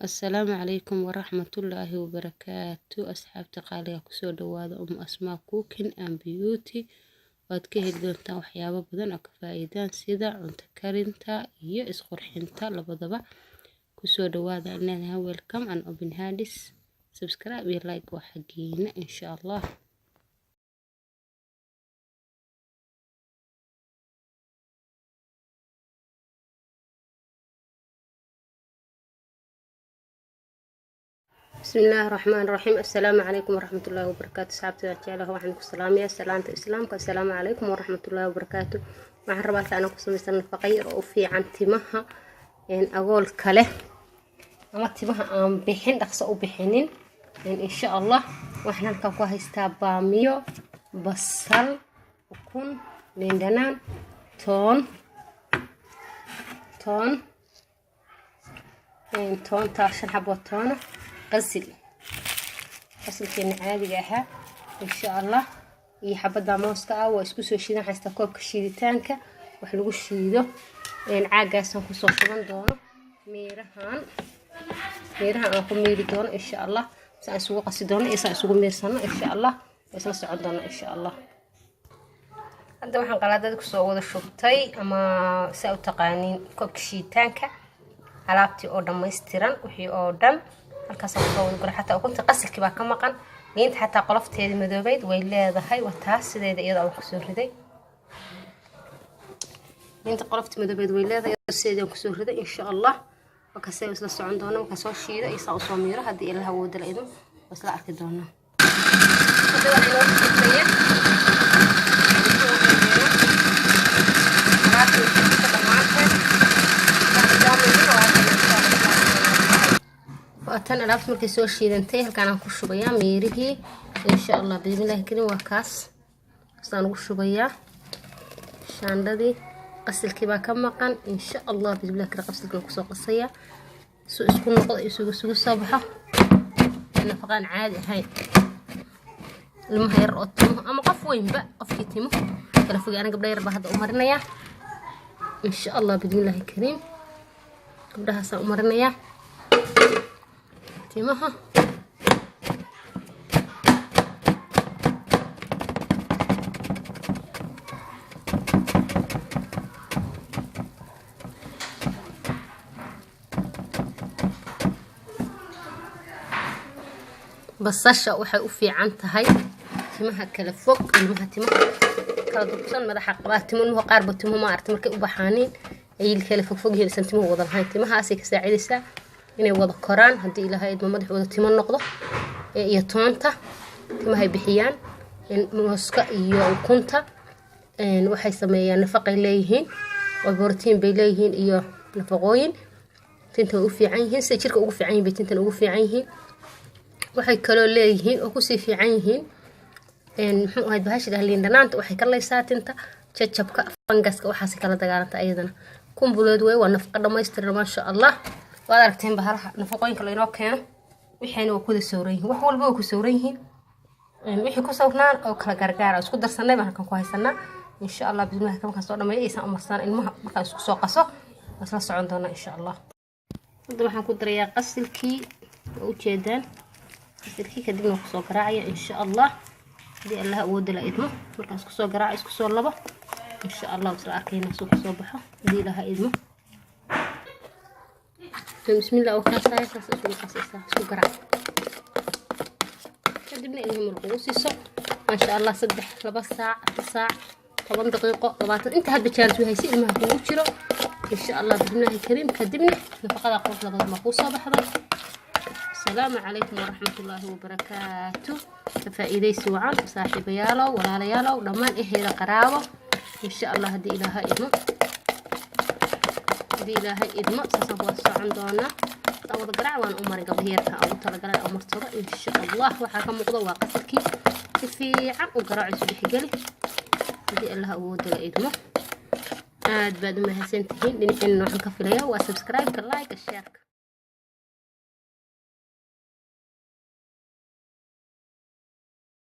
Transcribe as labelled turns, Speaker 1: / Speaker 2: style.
Speaker 1: Assalaamu calaykum waraxmatullaahi wabarakaatu. Asxaabta qaaliga, kusoo dhawaada Asmaa Cooking and Beauty. Waad ka heli doontaan waxyaabo badan oo ka faa'iidaan, sida cunto karinta iyo isqurxinta labadaba. Kusoo dhawaada inaad welcome and open hands. Subscribe iyo like waa xaggiina, insha Allah. بسم الله الرحمن الرحيم. السلام عليكم ورحمة الله وبركاته. Asxaabtida jecelaha, waxaan ku salaamayaa salaanta islaamka. Assalaamu calaykum waraxmatullaahi wabarakaatu. Waxaan rabaa si aan ku samaysan nafaqa yar oo u fiican timaha agoolka leh ama timaha aan bixin, dhaqso u bixinin, insha Allah. Waxaan halkan ku haystaa baamiyo, basal, ukun, liin dhanaan, toon, toon, toonta shan xabo toona, qasil, qasilkeena caadiga ahaa, insha Allah, iyo xabadda mooska ah. Waa isku soo shiidan. Haystaa koobka shiiditaanka wax lagu shiido, caagaasaan kusoo shuban doono miirahan, miirahan aan ku miiri doono, insha Allah. Saan isugu qasi doono iyo saan isugu miirsano, insha Allah, waa isla socon doono, insha Allah. Hadda waxaan qalaadada kusoo wada shubtay, ama saa u taqaaniin koobka shiiditaanka, alaabtii oo dhammaystiran, wixii oo dhan halkaasaan kusoo wada guray. Xataa ukunta, qasilkii baa ka maqan. Liinta xataa qolofteeda madoobeyd way leedahay, waa taas sideeda iyada aan kusoo riday. Liinta qolofta madoobeyd way leedahay, sideeda aan kusoo riday, insha Allah. Markaasay isla socon doona markaa soo shiido iyo saa usoo miiro. Haddii Ilaha awooda la idmo, waa isla arki doonaa. Hadda waxaa inoo shubaya alaabta dhammaanteed. Waa tan alaabta markay soo shiidantay. Halkaan aan ku shubayaa miirihii, insha Allah, bismillahi karim. Waa kaas, saan ugu shubayaa shaandhadii. Qasilkii baa ka maqan, insha Allah, bismillahi karim. Qasilkii kusoo qasaya su isku noqdo, isugu isugu soo baxo nafaqaan caadi ahayn. Ilmaha yar oo timo ama qof weynba, qofkii timo kala fogay, ana gabdha yar baa hadda u marinayaa, insha Allah, bismillahi kariim. Gabdhahaasaan u marinayaa timaha. Basasha waxay u fiican tahay timaha kala fog, ilmaha timaha kala durugsan, madaxa qabaa timo. Ilmuhu qaarba timo ma aragta markay u baxaaniin ay kala fogfog yihiin, isan timuhu wada lahayn. Timahaasay ka saacidaysaa inay wada koraan, haddii Ilaahay idmo, madaxooda timo noqdo. Iyo toonta timahay bixiyaan. Mooska iyo ukunta waxay sameeyaan nafaqay leeyihiin oo borotiin bay leeyihiin iyo nafaqooyin. Tinta way u fiican yihiin. Sida jirka ugu fiican yihin bay tintan ugu fiican yihiin. Waxay kaloo leeyihiin oo kusii fiican yihiin, muxuu ahayd bahasha dhah, liin dhanaanta waxay ka laysaa tinta jajabka, fangaska, waxaasay kala dagaalanta. Ayadana kumbuleed wey, waa nafaqa dhamaystiran, maasha Allah. Waad aragteen bahalaha nafaqooyinka laynoo keeno, waxayna waa kuwada sawran yihiin, wax walba waa ku sawran yihiin. Wixii ku sawrnaan oo kala gargaara isku darsanay baan halkan ku haysanaa, insha Allah, bismillahi. Markaan soo dhameeyo aysan umarsan ilmaha, markaan isku soo qaso, waa isla socon doonaa, insha Allah. Hadda waxaan ku darayaa qasilkii, waa ujeedaan qasilkii. Kadibna waan kusoo garaacaya, insha Allah, haddii Allah awooda la idmo. Markaan isku soo garaaco, isku soo labo, insha Allah, isla arkayna suu kusoo baxo, haddii Ilaha idmo. Bismillah. Oo kaasaya saas isugu qasaysaa, isku garaac, kadibna ilmihi markugu siiso, maasha Allah. 3, 2 saac, 4 saac, 10 daqiiqo, 20, inta hadba jaanis haysi ilmaha kugu jiro, insha Allah, bismillahi kariim. Kadibna nafaqada quruxda badan baa kuu soo baxday. Asalaamu calaykum waraxmatullaahi wabarakaatu. Ka faa'iidaysi wacan, saaxiibayaalow, walaalayaalow, dhammaan eheeda, qaraabo, insha Allah. Haddii Ilaaha idmo, haddii Ilaahay idmo, saasaan kuwada socon doonaa. Wada garaac waan u maray gabdhaha yarka ugu talagalay oo marsado, insha Allah. Waxaa ka muuqda waa qasilkii. Si fiican u garaaco, isu dhexgeli, haddii Allah awooda la idmo. Aad baad u mahadsantihiin. Dhinaciina waxaan ka filaya waa subscribe-ka, like, share-ka.